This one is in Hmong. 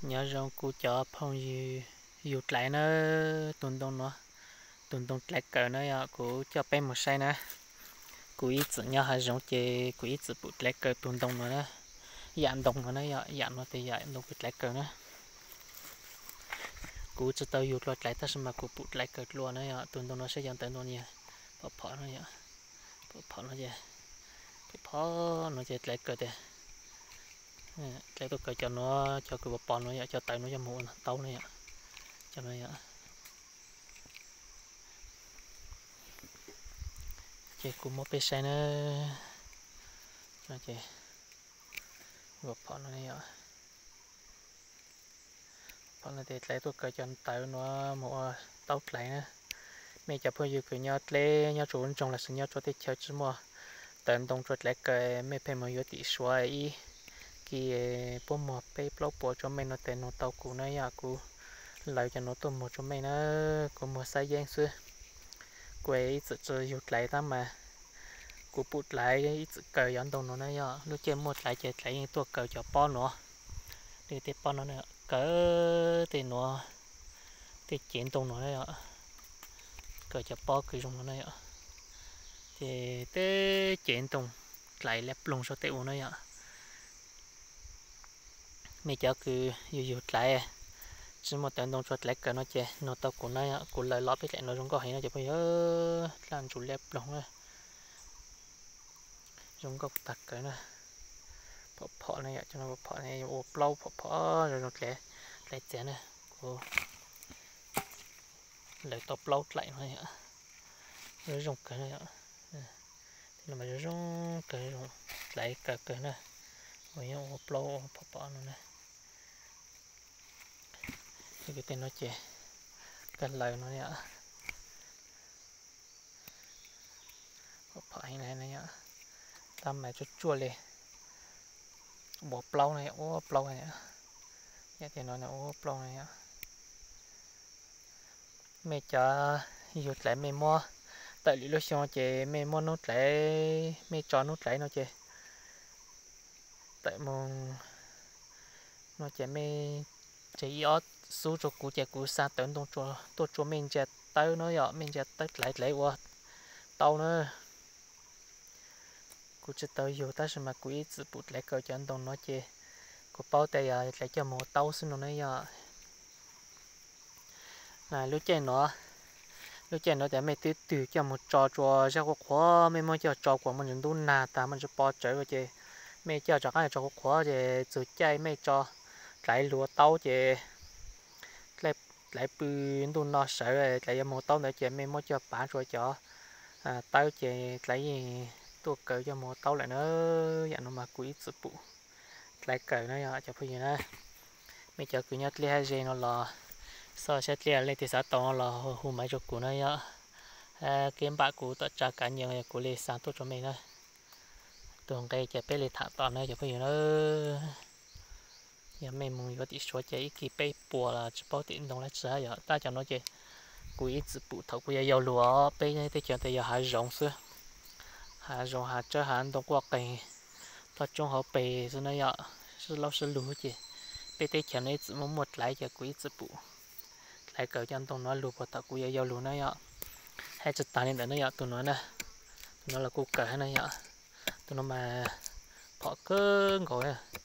Nyob zoo kuv cov phooj ywg yug dlaiv na, tus ntoo no, tus ntoo dlaiv kaws na yom, kuv coj peb mus saib na. Kuv ib txwm nyob hav zoov ces kuv ib txwm pum dlaiv kaws tus ntoo no na, yam ntoo no na yom, yam no tias yam ntoo kuv dlaiv kaws na. Kuv tsis tau yug dlua dlaiv tab sis mas kuv pum dlaiv kaws dlua na yom, tus ntoo no saib cov ntawv ntoo niag phom phom no yom, phom phom no ces, phom phom no ces dlaiv kaws tias, dlaiv tuaj kaws cov no, cov kws pos pos no yom, cov tawv no coj mus ua taub na yom, cov no yom. Ces kuv muab peb saib na, ces phom no, phom no ces dlaiv tuaj kaws cov tawv no mus ua taub dlaiv na. Mej cov phooj ywg kws nyob dleb nyob rua ub ntsoog lossis nyob rua teb chaws tsis muaj tawv ntoo rua dlaiv kaws, mej pheej moog yuav tim Suav ib kis puab muag peb plaub puas rua mej no tes nug tau kuv na yom, kuv lawv cov nuav tuaj muag rua mej na, kuv muag xab yeeb xwb. Kuv ib txwm tsis yug dlaiv tab mas kuv pum dlaiv ib txwm kaws cov ntoo nuav na yom, lub caij muaj dlaiv ces dlaiv yeej tuaj kaws cov pob nuav, tej pob no kaws tej nuav, tej cev ntoo nuav na yom, kaws cov pob kws zoo no na yom, ces tej cev ntoo dlaiv liab ploog saum tej ua na yom. Mej cov kws yug yug dlaiv tsis muaj tawv ntoo rua dlaiv kaws no ces nug tau kuv na yom, kuv lawv los peb dlaim no zoo nkauj heev no ces phooj ywg, dlaab ntsuv liab ploog na, zoo nkauj tag kawg na. Phom phom na yom, cov no phom phom ua plaub phom phom zoo zoo dlaiv txiav na, kuv lawv tau plaub dlaim no yom, zoo zoo kawg na yom, tej no mas zoo zoo kawg, zoo dlaiv kawg kawg na, ua yeej ua plaub ua phom phom no na. Tej no ces kawg lawv no yom, phom phom heev na yom, tab mas tsuaj tsuaj li, ua plaub na yom, ua plaub na yom, tej no ua plaub na yom. Mej cov yug dlaiv mej muab tawm lwm lub xyoo ces mej muab nub dlaiv, mej tso nub dlaiv no ces tawm moog no ces mej tseg ib ob xub rua kuv ces kuv xa tawv ntoo tuaj tsua mej ntsia tawb no yom, mej ntsia tawb dlaiv dlaiv ua taub na. Kuv tsis tau yug tab sis mas kuv ib txwm pum dlaiv kaws cov ntoo no ces kuv paub tias yog dlaiv coj moog ua taub xwb no na yom. Lub caij no, lub caij no tias mej twb twg coj moog tso tsua zaj qhuav qhuav, mej muab coj tso kuas muaj ntsis ntub nag tag muaj ntsis pob tsawv ua ces mej coj rov qaab tso qhuav qhuav ces txug caij mej tso dlaiv lug ua taub ces dlaiv pw ntuj no sawv dlaiv yuav moog ua taub ntawd ces mej muab coj pav tsua cov tawb ces dlaiv yeej tuaj kaws coj moog ua taub lawm na. Yam no mas kuv ib txwm pum dlaiv kaws na yom cov phooj ywg na. Mej cov kws nyob dleb hab ze no los xoj saib dleb leej twg xav tau no los hu maiv rua kuv na yom. Keb npam kuv tom tsa kav nyees kuv li xa tuaj rua mej na. Tug nqe ces peb li tham tom na cov phooj ywg na. Yog mej moog yuav tim Suav ces ib kis peb puas los tsis paub tim ntoo dlaab tsi hab yom. Tab cov no ces kuv ib txwm pum thaum kuv yau yau lug os, peb teb chaws ntawd yog hav zoov xwb, hav zoov hav tsawb hav ntoo quaj qeeg, toj roob hauv pes xwb na yom, sib laub sib lug ces peb teb chaws no ib txwm muaj muaj dlaiv ces kuv ib txwm pum dlaiv kaws cov ntoo no lug puag thaum kuv yau yau lug na yom. Hab tsis tag li ntawd na yom, tus no na, tus no los kuj kaws hab na yom, tus no mas phom kawg nkaus,